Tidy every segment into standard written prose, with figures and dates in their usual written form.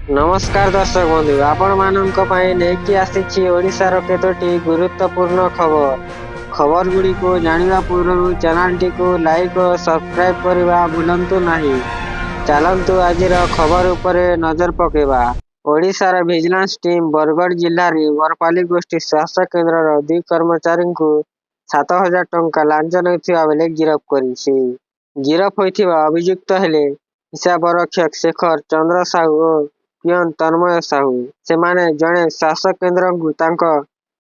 ନମସ୍କାର ଦର୍ଶକ ବନ୍ଧୁ, ଆପଣମାନଙ୍କ ପାଇଁ ନେଇକି ଆସିଛି ଓଡ଼ିଶାର କେତୋଟି ଗୁରୁତ୍ୱପୂର୍ଣ୍ଣ ଖବର। ଖବର ଗୁଡ଼ିକୁ ଜାଣିବା ପୂର୍ବରୁ ଚ୍ୟାନେଲଟିକୁ ଲାଇକ୍ ଓ ସବସ୍କ୍ରାଇବ୍ କରିବା ଭୁଲନ୍ତୁ ନାହିଁ। ଚାଲନ୍ତୁ, ଆଜିର ଖବର ଉପରେ ନଜର ପକାଇବା। ଓଡ଼ିଶାର ଭିଜିଲାନ୍ସ ଟିମ୍ ବରଗଡ଼ ଜିଲ୍ଲାରେ ବରପାଲି ଗୋଷ୍ଠୀ ସ୍ୱାସ୍ଥ୍ୟ କେନ୍ଦ୍ରର ଦୁଇ କର୍ମଚାରୀଙ୍କୁ 7000 ଟଙ୍କା ଲାଞ୍ଚ ନେଉଥିବା ବେଳେ ଗିରଫ କରିଛି। ଗିରଫ ହୋଇଥିବା ଅଭିଯୁକ୍ତ ହେଲେ ହିସାବରକ୍ଷକ ଶେଖର ଚନ୍ଦ୍ର ସାହୁ ଓ ପିଅନ ତନ୍ମୟ ସାହୁ। ସେମାନେ ଜଣେ ସ୍ୱାସ୍ଥ୍ୟ କେନ୍ଦ୍ରଙ୍କୁ ତାଙ୍କ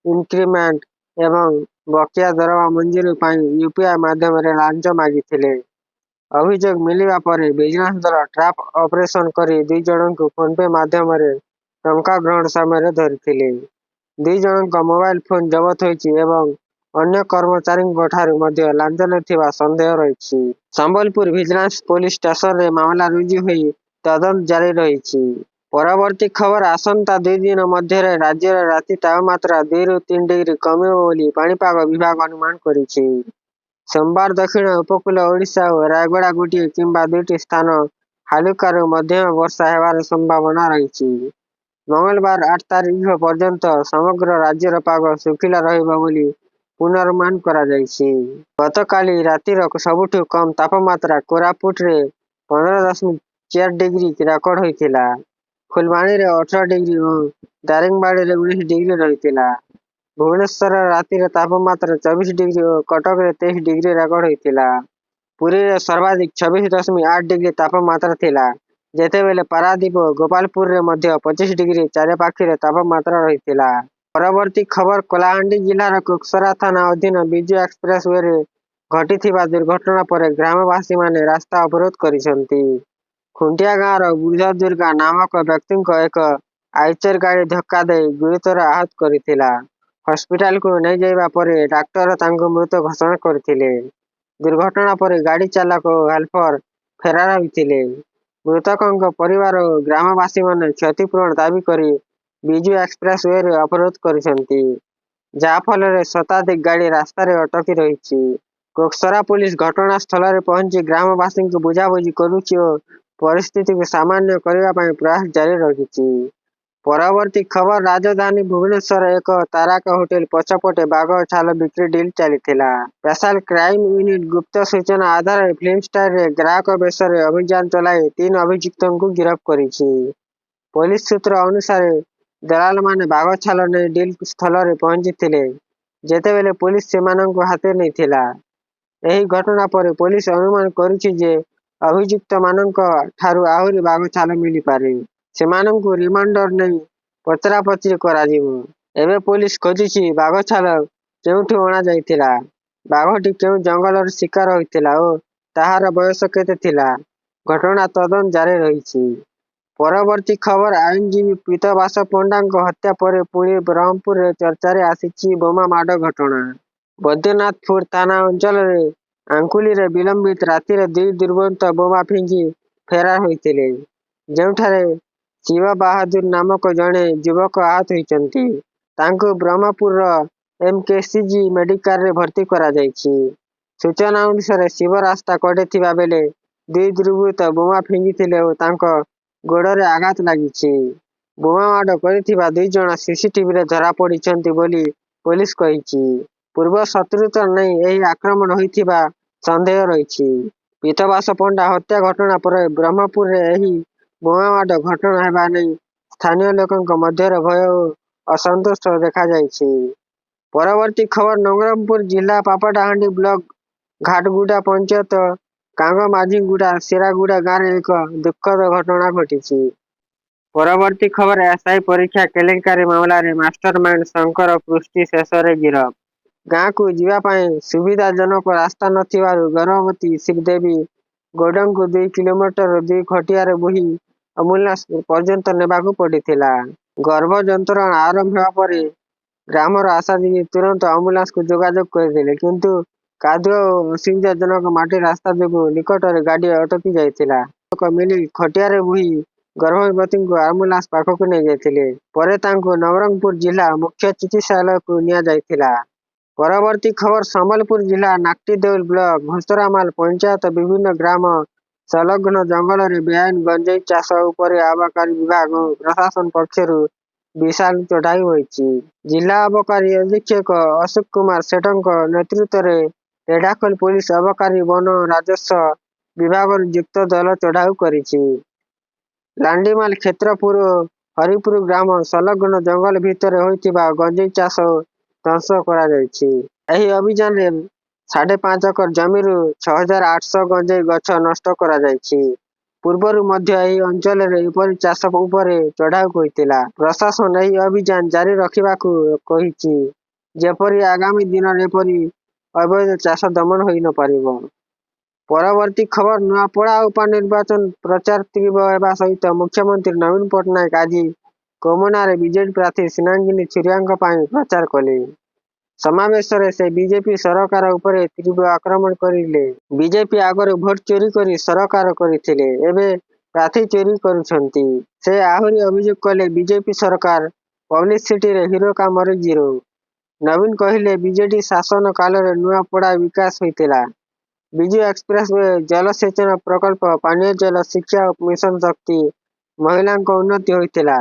ଇନକ୍ରିମେଣ୍ଟ ଏବଂ ବକେୟା ଦରମା ମଞ୍ଜୁରୀ ପାଇଁ ୟୁପିଆଇ ମାଧ୍ୟମରେ ଲାଞ୍ଚ ମାଗିଥିଲେ। ଅଭିଯୋଗ ମିଳିବା ପରେ ଭିଜିଲାନ୍ସ ଦଳ ଟ୍ରାପ୍ ଅପରେସନ କରି ଦୁଇ ଜଣଙ୍କୁ ଫୋନପେ ମାଧ୍ୟମରେ ଟଙ୍କା ଗ୍ରହଣ ସମୟରେ ଧରିଥିଲେ। ଦୁଇ ଜଣଙ୍କ ମୋବାଇଲ ଫୋନ ଜବତ ହୋଇଛି ଏବଂ ଅନ୍ୟ କର୍ମଚାରୀଙ୍କ ଠାରୁ ମଧ୍ୟ ଲାଞ୍ଚ ନେଉଥିବା ସନ୍ଦେହ ରହିଛି। ସମ୍ବଲପୁର ଭିଜିଲାନ୍ସ ପୋଲିସ ଷ୍ଟେସନରେ ମାମଲା ରୁଜୁ ହୋଇ ତଦନ୍ତ ଜାରି ରହିଛି। ପରବର୍ତ୍ତୀ ଖବର, ଆସନ୍ତା 2 ଦିନ ମଧ୍ୟରେ ରାଜ୍ୟରେ ରାତି ତାପମାତ୍ରା 2ରୁ 3 ଡିଗ୍ରୀ କମିବ ବୋଲି ପାଣିପାଗ ବିଭାଗ ଅନୁମାନ କରିଛି। ସୋମବାର ଦକ୍ଷିଣ ଉପକୂଳ ଓଡ଼ିଶା ଓ ରାୟଗଡ଼ାର ଗୋଟିଏ କିମ୍ବା ଦୁଇଟି ସ୍ଥାନରେ ହାଲୁକାରୁ ମଧ୍ୟମ ବର୍ଷା ହେବାର ସମ୍ଭାବନା ରହିଛି। ମଙ୍ଗଳବାର 8 ତାରିଖ ପର୍ଯ୍ୟନ୍ତ ସମଗ୍ର ରାଜ୍ୟର ପାଗ ଶୁଖିଲା ରହିବ ବୋଲି ପୂର୍ବାନୁମାନ କରାଯାଇଛି। ଗତକାଲି ରାତିର ସବୁଠୁ କମ୍ ତାପମାତ୍ରା କୋରାପୁଟରେ 15.4 ଡିଗ୍ରୀ ରେକର୍ଡ ହୋଇଥିଲା। ଫୁଲବାଣୀରେ 18 ଡିଗ୍ରୀ ଓ ଦାରିଙ୍ଗବାଡ଼ିରେ 19 ଡିଗ୍ରୀ ରହିଥିଲା। ଭୁବନେଶ୍ୱରରେ ରାତିର ତାପମାତ୍ରା 24 ଡିଗ୍ରୀ ଓ କଟକରେ 23 ଡିଗ୍ରୀ ରେକର୍ଡ ହୋଇଥିଲା। ପୁରୀରେ ସର୍ବାଧିକ 26.8 ଡିଗ୍ରୀ ତାପମାତ୍ରା ଥିଲା, ଯେତେବେଳେ ପାରାଦୀପ ଓ ଗୋପାଳପୁରରେ ମଧ୍ୟ 25 ଡିଗ୍ରୀ ଚାରିପାଖରେ ତାପମାତ୍ରା ରହିଥିଲା। ପରବର୍ତ୍ତୀ ଖବର, କଳାହାଣ୍ଡି ଜିଲ୍ଲାର କୋକସରା ଥାନା ଅଧୀନ ବିଜୁ ଏକ୍ସପ୍ରେସ ୱେରେ ଘଟିଥିବା ଦୁର୍ଘଟଣା ପରେ ଗ୍ରାମବାସୀମାନେ ରାସ୍ତା ଅବରୋଧ କରିଛନ୍ତି। ଖୁଣ୍ଟିଆ ଗାଁର ବୃଦ୍ଧ ଦୁର୍ଗା ନାମକ ବ୍ୟକ୍ତିଙ୍କୁ ଏକ ଆଇଚର ଗାଡ଼ି ଧକ୍କା ଦେଇ ଗୁରୁତର ଆହତ କରିଥିଲା। ହସ୍ପିଟାଲକୁ ନିଆଯିବା ପରେ ଡାକ୍ତର ତାଙ୍କୁ ମୃତ ଘୋଷଣା କରିଥିଲେ। ଦୁର୍ଘଟଣା ପରେ ଗାଡ଼ି ଚାଳକ ଓ ହେଲ୍ପର ଫେରାର ହୋଇଥିଲେ। ମୃତକଙ୍କ ପରିବାର ଓ ଗ୍ରାମବାସୀମାନେ କ୍ଷତିପୂରଣ ଦାବି କରି ବିଜୁ ଏକ୍ସପ୍ରେସ ୱେରେ ଅବରୋଧ କରିଛନ୍ତି, ଯାହାଫଳରେ ଶତାଧିକ ଗାଡ଼ି ରାସ୍ତାରେ ଅଟକି ରହିଛି। କୋକସରା ପୋଲିସ ଘଟଣାସ୍ଥଳରେ ପହଞ୍ଚି ଗ୍ରାମବାସୀଙ୍କୁ ବୁଝାବୁଝି କରୁଛି ଓ ପରିସ୍ଥିତିକୁ ସାମାନ୍ୟ କରିବା ପାଇଁ ପ୍ରୟାସ ଜାରି ରଖିଛି। ପରବର୍ତ୍ତୀ ଖବର, ରାଜଧାନୀ ଭୁବନେଶ୍ୱରର ଏକ ତାରକା ହୋଟେଲ ପଛପଟେ ବାଘ ଛାଲ ବିକ୍ରି ଡିଲ୍ ଚାଲିଥିଲା। ସ୍ପେଶାଲ କ୍ରାଇମ ୟୁନିଟ୍ ଗୁପ୍ତ ସୂଚନା ଆଧାରରେ ଫିଲ୍ମଷ୍ଟାରରେ ଗ୍ରାହକ ବେଶରେ ଅଭିଯାନ ଚଳାଇ ତିନି ଅଭିଯୁକ୍ତଙ୍କୁ ଗିରଫ କରିଛି। ପୋଲିସ ସୂତ୍ର ଅନୁସାରେ, ଦଲାଲମାନେ ବାଘ ଛାଲ ନେଇ ଡିଲ୍ ସ୍ଥଳରେ ପହଞ୍ଚିଥିଲେ, ଯେତେବେଳେ ପୋଲିସ ସେମାନଙ୍କୁ ହାତରେ ନେଇଥିଲା। ଏହି ଘଟଣା ପରେ ପୋଲିସ ଅନୁମାନ କରୁଛି ଯେ ଅଭିଯୁକ୍ତମାନଙ୍କ ଠାରୁ ଆହୁରି ବାଘ ଛାଲ ମିଳିପାରେ। ସେମାନଙ୍କୁ ରିମାଣ୍ଡରେ ନେଇ ପଚରାପଚରି କରାଯିବ। ଏବେ ପୋଲିସ ଖୋଜୁଛି ବାଘ ଛାଲ କେଉଁଠୁ ଅଣାଯାଇଥିଲା, ବାଘଟି କେଉଁ ଜଙ୍ଗଲରେ ଶିକାର ହୋଇଥିଲା ଓ ତାହାର ବୟସ କେତେ ଥିଲା। ଘଟଣାର ତଦନ୍ତ ଜାରି ରହିଛି। ପରବର୍ତ୍ତୀ ଖବର, ଆଇନଜୀବୀ ପୀତବାସ ପଣ୍ଡାଙ୍କ ହତ୍ୟା ପରେ ପୁଣି ବ୍ରହ୍ମପୁରରେ ଚର୍ଚ୍ଚାରେ ଆସିଛି ବୋମାମାଡ଼ ଘଟଣା। ବୈଦ୍ୟନାଥପୁର ଥାନା ଅଞ୍ଚଳର ଆଙ୍କୁଲିରେ ବିଳମ୍ବିତ ରାତିରେ ଦୁଇ ଦୁର୍ବୃତ୍ତ ବୋମା ଫିଙ୍ଗି ଫେରାର ହୋଇଥିଲେ, ଯେଉଁଠାରେ ଶିବ ବାହାଦୁର ନାମକ ଜଣେ ଯୁବକ ଆହତ ହୋଇଛନ୍ତି। ତାଙ୍କୁ ବ୍ରହ୍ମପୁରର ଏମକେସିଜି ମେଡିକାଲରେ ଭର୍ତ୍ତି କରାଯାଇଛି। ସୂଚନା ଅନୁସାରେ, ଶିବ ରାସ୍ତା କଡ଼ରେ ଥିବା ବେଳେ ଦୁଇ ଦୁର୍ବୃତ୍ତ ବୋମା ଫିଙ୍ଗିଥିଲେ ଓ ତାଙ୍କ ଗୋଡ଼ରେ ଆଘାତ ଲାଗିଛି। ବୋମାମାଡ଼ କରିଥିବା ଦୁଇଜଣ ସିସିଟିଭିରେ ଧରାପଡ଼ିଛନ୍ତି ବୋଲି ପୋଲିସ କହିଛି। ପୂର୍ବ ଶତ୍ରୁତା ନେଇ ଏହି ଆକ୍ରମଣ ହୋଇଥିବା ସନ୍ଦେହ ରହିଛି। ପୀତବାସ ପଣ୍ଡା ହତ୍ୟା ଘଟଣା ପରେ ବ୍ରହ୍ମପୁରରେ ଏହି ବୋମାମାଡ଼ ଘଟଣା ହେବା ନେଇ ସ୍ଥାନୀୟ ଲୋକଙ୍କ ମଧ୍ୟରେ ଭୟ ଓ ଅସନ୍ତୋଷ ଦେଖାଯାଇଛି। ପରବର୍ତ୍ତୀ ଖବର, ନବରଙ୍ଗପୁର ଜିଲ୍ଲା ପାପଡ଼ାହାଣ୍ଡି ବ୍ଲକ ଘାଟଗୁଡ଼ା ପଞ୍ଚାୟତ କାଙ୍ଗମାଝିଗୁଡ଼ା ସିରାଗୁଡ଼ା ଗାଁରେ ଏକ ଦୁଃଖଦ ଘଟଣା ଘଟିଛି। ପରବର୍ତ୍ତୀ ଖବର, ଏସ୍ଆଇ ପରୀକ୍ଷା କେଳେଙ୍କାରୀ ମାମଲାରେ ମାଷ୍ଟରମାଇଣ୍ଡ ଶଙ୍କର ପୃଷ୍ଟି ଶେଷରେ ଗିରଫ। ଗାଁକୁ ଯିବା ପାଇଁ ସୁବିଧାଜନକ ରାସ୍ତା ନଥିବାରୁ ଗର୍ଭବତୀ ଶ୍ରୀଦେବୀ ଗୌଡ଼ଙ୍କୁ 2 କିଲୋମିଟର ଦୁଇ ଖଟିଆରେ ବୋହି ଆମ୍ବୁଲାନ୍ସ ପର୍ଯ୍ୟନ୍ତ ନେବାକୁ ପଡ଼ିଥିଲା। ଗର୍ଭ ଯନ୍ତ୍ରଣା ଆରମ୍ଭ ହେବା ପରେ ଗ୍ରାମର ଆଶା ଦିଦି ତୁରନ୍ତ ଆମ୍ବୁଲାନ୍ସକୁ ଯୋଗାଯୋଗ କରିଥିଲେ, କିନ୍ତୁ କାଦୁଅ ଓ ଅସୁବିଧାଜନକ ମାଟି ରାସ୍ତା ଯୋଗୁଁ ନିକଟରେ ଗାଡ଼ି ଅଟକି ଯାଇଥିଲା। ଲୋକ ମିଳି ଖଟିଆରେ ବୋହି ଗର୍ଭବତୀଙ୍କୁ ଆମ୍ବୁଲାନ୍ସ ପାଖକୁ ନେଇଯାଇଥିଲେ। ପରେ ତାଙ୍କୁ ନବରଙ୍ଗପୁର ଜିଲ୍ଲା ମୁଖ୍ୟ ଚିକିତ୍ସାଳୟକୁ ନିଆଯାଇଥିଲା। ପରବର୍ତ୍ତୀ ଖବର, ସମ୍ବଲପୁର ଜିଲ୍ଲା ନାକଟିଦେଉଲ ବ୍ଲକ ଘୋଷରାମାଲ ପଞ୍ଚାୟତ ବିଭିନ୍ନ ଗ୍ରାମ ସଂଲଗ୍ନ ଜଙ୍ଗଲରେ ବେଆଇନ ଗଞ୍ଜେଇ ଚାଷ ଉପରେ ଅବକାରୀ ବିଭାଗ ଓ ପ୍ରଶାସନ ପକ୍ଷରୁ ବିଶାଳ ଚଢ଼ାଉ ହୋଇଛି। ଜିଲ୍ଲା ଅବକାରୀ ଅଧୀକ୍ଷକ ଅଶୋକ କୁମାର ସେଠଙ୍କ ନେତୃତ୍ୱରେ ରେଢ଼ାଖୋଲ ପୋଲିସ, ଅବକାରୀ, ବନ, ରାଜସ୍ୱ ବିଭାଗର ଯୁକ୍ତ ଦଳ ଚଢ଼ାଉ କରିଛି। ଲାଣ୍ଡିମାଲ, କ୍ଷେତ୍ରପୁର ଓ ହରିପୁର ଗ୍ରାମ ସଂଲଗ୍ନ ଜଙ୍ଗଲ ଭିତରେ ହୋଇଥିବା ଗଞ୍ଜେଇ ଚାଷ ଧ୍ୱଂସ କରାଯାଇଛି। ଏହି ଅଭିଯାନରେ 5.5 ଏକର ଜମିରୁ 6,800 ଗଞ୍ଜେଇ ଗଛ ନଷ୍ଟ କରାଯାଇଛି। ପୂର୍ବରୁ ମଧ୍ୟ ଏହି ଅଞ୍ଚଳରେ ଏପରି ଚାଷ ଉପରେ ଚଢ଼ାଉ ହୋଇଥିଲା। ପ୍ରଶାସନ ଏହି ଅଭିଯାନ ଜାରି ରଖିବାକୁ କହିଛି, ଯେପରି ଆଗାମୀ ଦିନରେ ଏପରି ଅବୈଧ ଚାଷ ଦମନ ହୋଇପାରିବ। ପରବର୍ତ୍ତୀ ଖବର ନୂଆପଡ଼ା ଉପନିର୍ବାଚନ ପ୍ରଚାର ତୀବ୍ର ହେବା ସହିତ ମୁଖ୍ୟମନ୍ତ୍ରୀ ନବୀନ ପଟ୍ଟନାୟକ ଆଜି କୋମନାରେ ବିଜେଡି ପ୍ରାର୍ଥୀ ସ୍ନେହାଙ୍ଗିନୀ ଛୁରିଆଙ୍କ ପାଇଁ ପ୍ରଚାର କଲେ। ସମାବେଶରେ ସେ ବିଜେପି ସରକାର ଉପରେ ତୀବ୍ର ଆକ୍ରମଣ କରିଲେ। ବିଜେପି ଆଗରୁ ଭୋଟ ଚୋରି କରି ସରକାର କରିଥିଲେ, ଏବେ ପ୍ରାର୍ଥୀ ଚୋରି କରୁଛନ୍ତି। ସେ ଆହୁରି ଅଭିଯୋଗ କଲେ ବିଜେପି ସରକାର ପବ୍ଲିସିଟିରେ ହିରୋ କାମରେ ଜିରୋ। ନବୀନ କହିଲେ ବିଜେଡି ଶାସନ କାଳରେ ନୂଆପଡ଼ା ବିକାଶ ହୋଇଥିଲା। ବିଜୁ ଏକ୍ସପ୍ରେସ we, ଜଳସେଚନ ପ୍ରକଳ୍ପ, ପାନୀୟ ଜଳ, ଶିକ୍ଷା ଓ ମିଶନ ଶକ୍ତି, ମହିଳାଙ୍କ ଉନ୍ନତି ହୋଇଥିଲା।